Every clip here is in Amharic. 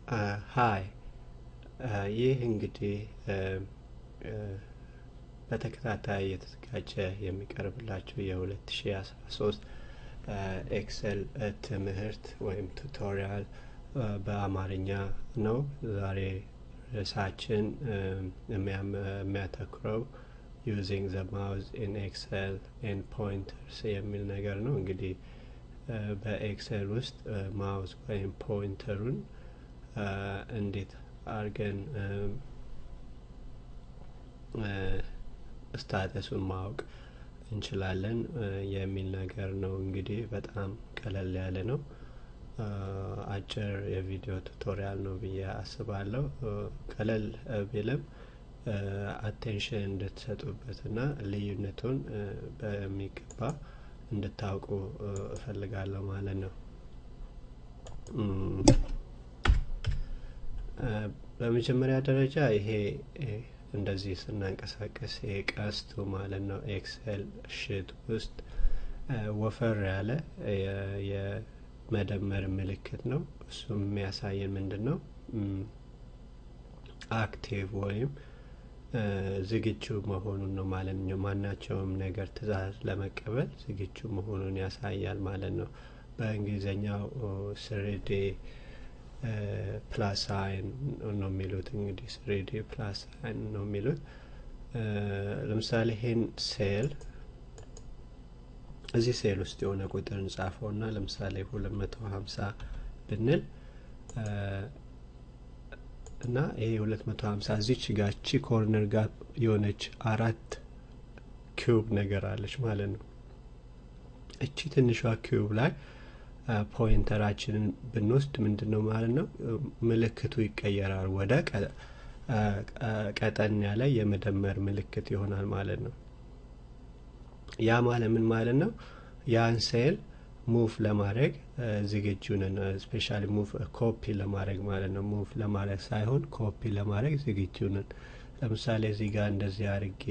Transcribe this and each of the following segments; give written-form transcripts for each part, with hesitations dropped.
Hi፣ ይህ እንግዲህ በተከታታይ የተዘጋጀ የሚቀርብላችሁ የ2013 Excel ትምህርት ወይም tutorial በአማርኛ ነው። ዛሬ ርዕሳችን የሚያተኩረው using the mouse in Excel and pointers የሚል ነገር ነው። እንግዲህ በ Excel ውስጥ mouse ወይም pointer ኡን እንዴት አድርገን status ኡን ማወቅ እንችላለን የሚል ነገር ነው። እንግዲህ በጣም ቀለል ያለ ነው። አጭር የቪዲዮ tutorial ነው ብዬ አስባለሁ። ቀለል ቢልም attention እንድትሰጡበትና ልዩነቱን በሚገባ እንድታውቁ እፈልጋለሁ ማለት ነው። በመጀመሪያ ደረጃ ይሄ እንደዚህ ስናንቀሳቀስ ይሄ ቀስቱ ማለት ነው Excel sheet ውስጥ ወፈር ያለ የመደመር ምልክት ነው። እሱም የሚያሳየን ምንድን ነው? Active ወይም ዝግጁ መሆኑን ነው ማለት ነው። ማናቸውም ነገር ትዕዛዝ ለመቀበል ዝግጁ መሆኑን ያሳያል ማለት ነው። በእንግሊዝኛው 3D plus sign ነው የሚሉት። እንግዲህ 3D plus sign ነው የሚሉት። ለምሳሌ ይሄን ሴል፣ እዚህ ሴል ውስጥ የሆነ ቁጥር እንጻፈው እና ለምሳሌ 250 ብንል እና ይሄ 250 እዚች ጋር ቺ corner ጋር የሆነች አራት cube ነገር አለች ማለት ነው። እቺ ትንሿ cube ላይ pointer ኣችንን ብንወስድ ምንድን ነው ማለት ነው? ምልክቱ ይቀየራል፣ ወደ ቀጠን ያለ የመደመር ምልክት ይሆናል ማለት ነው። ያ ማለት ምን ማለት ነው? ያን cell move ለማድረግ ዝግጁ ነን። Specially move copy ለማድረግ ማለት ነው። Move ለማድረግ ሳይሆን ኮፒ ለማድረግ ዝግጁ ነን። ለምሳሌ እዚህ ጋር እንደዚህ አድርጌ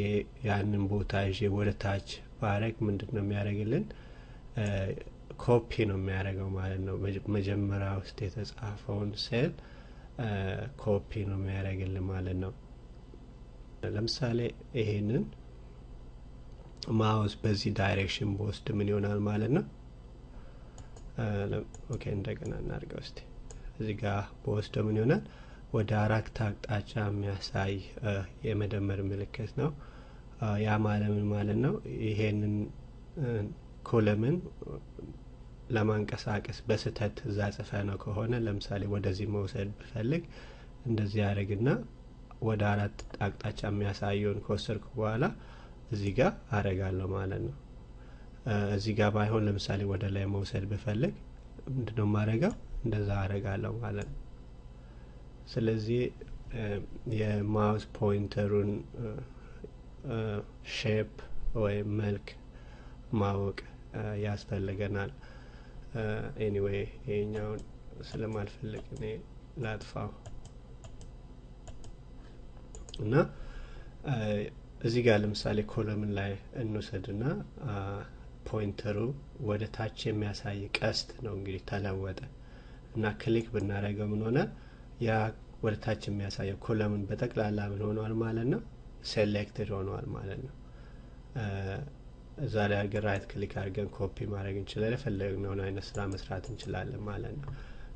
ያንን ቦታ ይዤ ወደ ታች ባረግ ምንድን ነው የሚያደርግልን? ኮፒ ነው የሚያደርገው ማለት ነው። መጀመሪያ ውስጥ የተጻፈውን cell copy ነው የሚያደርግልን ማለት ነው። ለምሳሌ ይሄንን mouse በዚህ direction ብወስድ ምን ይሆናል ማለት ነው? Okay፣ እንደገና እናድርገው እስቲ። እዚህ ጋር ብወስደው ምን ይሆናል? ወደ አራት አቅጣጫ የሚያሳይ የመደመር ምልክት ነው። ያ ማለት ምን ማለት ነው? ይሄንን column ለማንቀሳቀስ በስህተት እዛ ጽፈነው ከሆነ፣ ለምሳሌ ወደዚህ መውሰድ ብፈልግ እንደዚህ ያደርግና ወደ አራት አቅጣጫ የሚያሳየውን ከወሰድኩ በኋላ እዚህ ጋር አረጋለሁ ማለት ነው። እዚህ ጋር ባይሆን ለምሳሌ ወደ ላይ መውሰድ ብፈልግ ምንድነው የማደርገው? እንደዛ አረጋለሁ ማለት ነው። ስለዚህ የ mouse pointer ኡን shape ወይም መልክ ማወቅ ያስፈልገናል። Anyway፣ ይሄኛውን ስለማልፈልግ እኔ ላጥፋው እና እዚህ ጋር ለምሳሌ column ላይ እንውሰድና pointer ኡ ወደ ታች የሚያሳይ ቀስት ነው። እንግዲህ ተለወጠ እና click ብናደርገው ምን ሆነ? ያ ወደ ታች የሚያሳየው column በጠቅላላ ምን ሆኗል ማለት ነው? Selected ሆኗል ማለት ነው። እዛ ላይ አድርገን right click አድርገን ኮፒ ማድረግ እንችላለን። የፈለግነውን አይነት ስራ መስራት እንችላለን ማለት ነው።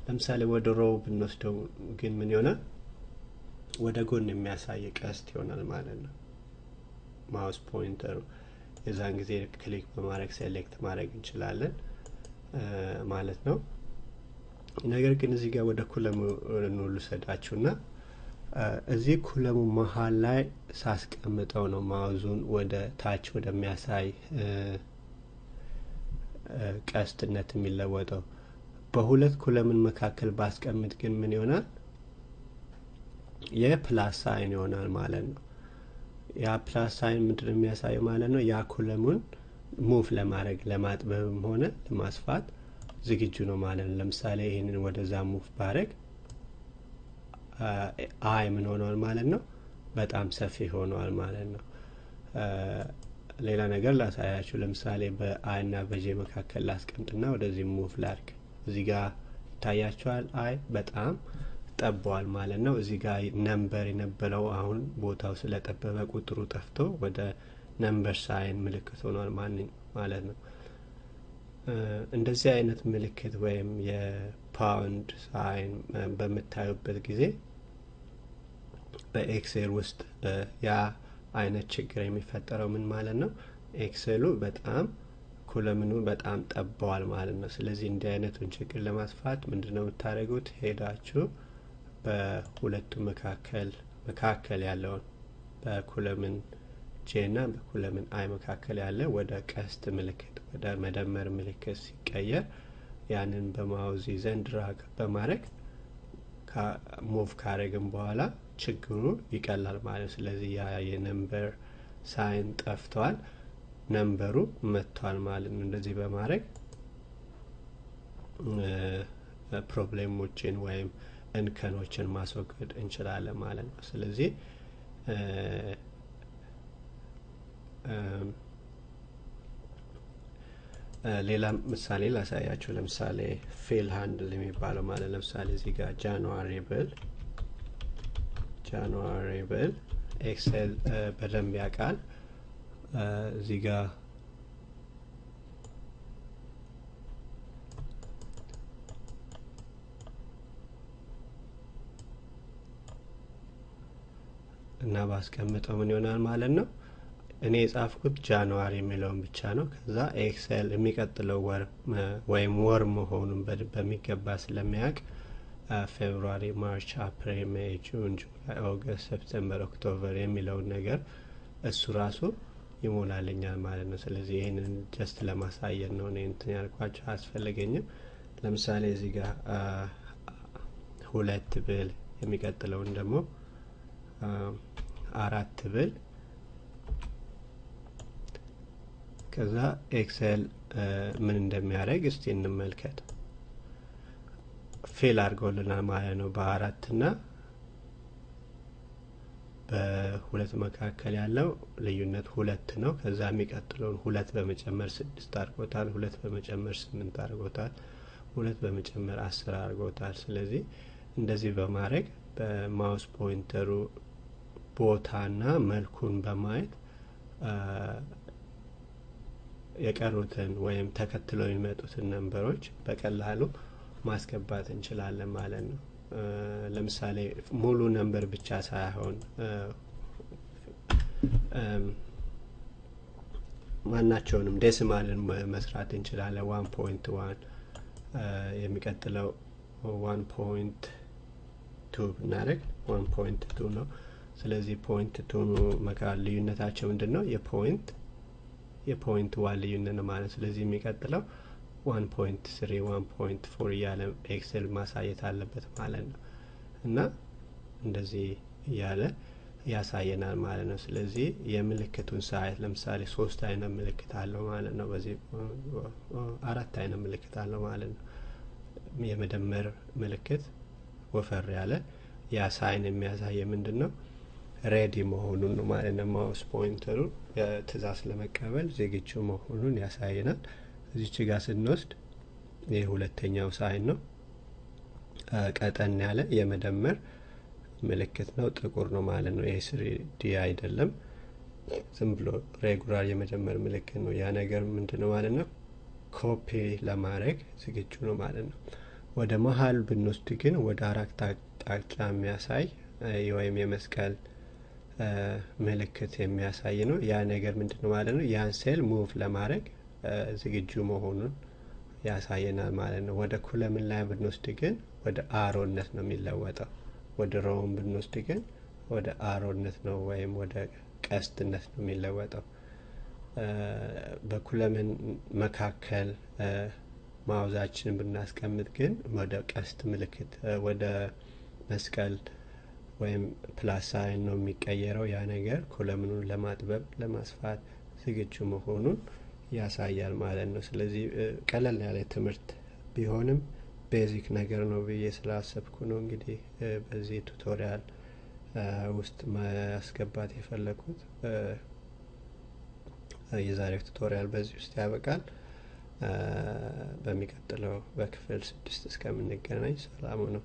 ለምሳሌ ወደ row ብንወስደው ግን ምን ይሆናል? ወደ ጎን የሚያሳይ ቀስት ይሆናል ማለት ነው mouse pointer ኡ። የዛን ጊዜ click በማድረግ select ማድረግ እንችላለን ማለት ነው። ነገር ግን እዚህ ጋር ወደ column ኡ ልውሰዳችሁና እዚህ column ኡ መሀል ላይ ሳስቀምጠው ነው mouse ኡን ወደ ታች ወደሚያሳይ ቀስትነት የሚለወጠው። በሁለት column መካከል ባስቀምጥ ግን ምን ይሆናል? የ plus sign ይሆናል ማለት ነው። ያ plus sign ምንድን ነው የሚያሳየው ማለት ነው? ያ column ኡን move ለማድረግ፣ ለማጥበብም ሆነ ለማስፋት ዝግጁ ነው ማለት ነው። ለምሳሌ ይህንን ወደዛ move ባረግ I ምን ሆኗል ማለት ነው? በጣም ሰፊ ሆኗል ማለት ነው። ሌላ ነገር ላሳያችሁ። ለምሳሌ በ I እና በ J መካከል ላስቀምጥና ወደዚህ move ላርግ። እዚህ ጋር ይታያችኋል። I በጣም ጠበዋል ማለት ነው። እዚህ ጋር number የነበረው አሁን ቦታው ስለጠበበ ቁጥሩ ጠፍቶ ወደ number sign ምልክት ሆኗል ማለት ነው። እንደዚህ አይነት ምልክት ወይም የ pound sign በምታዩበት ጊዜ በ Excel ውስጥ ያ አይነት ችግር የሚፈጠረው ምን ማለት ነው? Excel ኡ በጣም column ኑ በጣም ጠበዋል ማለት ነው። ስለዚህ እንዲህ አይነቱን ችግር ለማስፋት ምንድነው የምታደርጉት? ሄዳችሁ በሁለቱ መካከል ያለውን በ column J እና በ column I መካከል ያለ ወደ ቀስት ምልክት ወደ መደመር ምልክት ሲቀየር ያንን በ mouse ይዘን drag በማድረግ move ካረግን በኋላ ችግሩ ይቀላል ማለት ነው። ስለዚህ ያ የ number sign ጠፍቷል፣ number ኡ መጥቷል ማለት ነው። እንደዚህ በማድረግ problem ኦችን ወይም እንከኖችን ማስወገድ እንችላለን ማለት ነው። ስለዚህ ሌላ ምሳሌ ላሳያችሁ። ለምሳሌ fill handle የሚባለው ማለት ለምሳሌ እዚህ ጋር January ብል Excel በደንብ ያውቃል። እዚህ ጋር እና ባስቀምጠው ምን ይሆናል ማለት ነው? እኔ የጻፍኩት January የሚለውን ብቻ ነው። ከዛ Excel የሚቀጥለው ወር ወይም ወር መሆኑን በሚገባ ስለሚያውቅ February፣ March፣ April፣ May፣ June፣ July፣ August፣ September፣ October የሚለውን ነገር እሱ ራሱ ይሞላልኛል ማለት ነው። ስለዚህ ይህንን just ለማሳየት ነው እኔ እንትን ያልኳቸው፣ አያስፈልገኝም። ለምሳሌ እዚህ ጋር 2 ብል፣ የሚቀጥለውን ደግሞ 4 ብል፣ ከዛ Excel ምን እንደሚያደርግ እስቲ እንመልከት። Fill አድርጎልናል ማለት ነው። በአራት እና በሁለት መካከል ያለው ልዩነት 2 ነው። ከዛ የሚቀጥለውን 2 በመጨመር 6 አድርጎታል። 2 በመጨመር 8 አድርጎታል። 2 በመጨመር 10 አድርጎታል። ስለዚህ እንደዚህ በማድረግ በ mouse pointer ኡ ቦታና መልኩን በማየት የቀሩትን ወይም ተከትለው የሚመጡትን number ኦች በቀላሉ ማስገባት እንችላለን ማለት ነው። ለምሳሌ ሙሉ number ብቻ ሳይሆን ማናቸውንም decimal ን መስራት እንችላለን። 1.1፣ የሚቀጥለው 1.2 ብናደርግ 1.2 ነው። ስለዚህ .2 መካከል ልዩነታቸው ምንድነው? የ .1 ልዩነት ነው ማለት ነው። ስለዚህ የሚቀጥለው 1.3፣ 1.4 እያለ Excel ማሳየት አለበት ማለት ነው። እና እንደዚህ እያለ ያሳየናል ማለት ነው። ስለዚህ የምልክቱን size ለምሳሌ 3 አይነት ምልክት አለው ማለት ነው። በዚህ 4 አይነት ምልክት አለው ማለት ነው። የመደመር ምልክት ወፈር ያለ ያ sign የሚያሳየ ምንድነው? Ready መሆኑን ነው ማለት ነው። Mouse pointer ኡ ትእዛዝ ለመቀበል ዝግጁ መሆኑን ያሳየናል። እዚች ጋር ስንወስድ ይሄ ሁለተኛው sign ነው። ቀጠን ያለ የመደመር ምልክት ነው፣ ጥቁር ነው ማለት ነው። ይሄ 3D አይደለም፣ ዝም ብሎ regular የመደመር ምልክት ነው። ያ ነገር ምንድነው ማለት ነው? ኮፒ ለማድረግ ዝግጁ ነው ማለት ነው። ወደ መሀል ብንወስድ ግን ወደ አራት አቅጣጫ የሚያሳይ ወይም የመስቀል ምልክት የሚያሳይ ነው። ያ ነገር ምንድነው ማለት ነው? ያን cell move ለማድረግ ዝግጁ መሆኑን ያሳየናል ማለት ነው። ወደ column ላይ ብንወስድ ግን ወደ arrow ነት ነው የሚለወጠው። ወደ row ን ብንወስድ ግን ወደ arrow ነት ነው ወይም ወደ ቀስትነት ነው የሚለወጠው። በ column መካከል mouse ኣችንን ብናስቀምጥ ግን ወደ ቀስት ምልክት ወደ መስቀል ወይም plus sign ነው የሚቀየረው። ያ ነገር column ኑን ለማጥበብ ለማስፋት ዝግጁ መሆኑን ያሳያል ማለት ነው። ስለዚህ ቀለል ያለ ትምህርት ቢሆንም basic ነገር ነው ብዬ ስላሰብኩ ነው እንግዲህ በዚህ tutorial ውስጥ ማስገባት የፈለኩት። የዛሬው tutorial በዚህ ውስጥ ያበቃል። በሚቀጥለው በክፍል 6 እስከምንገናኝ ሰላም ሁኑ።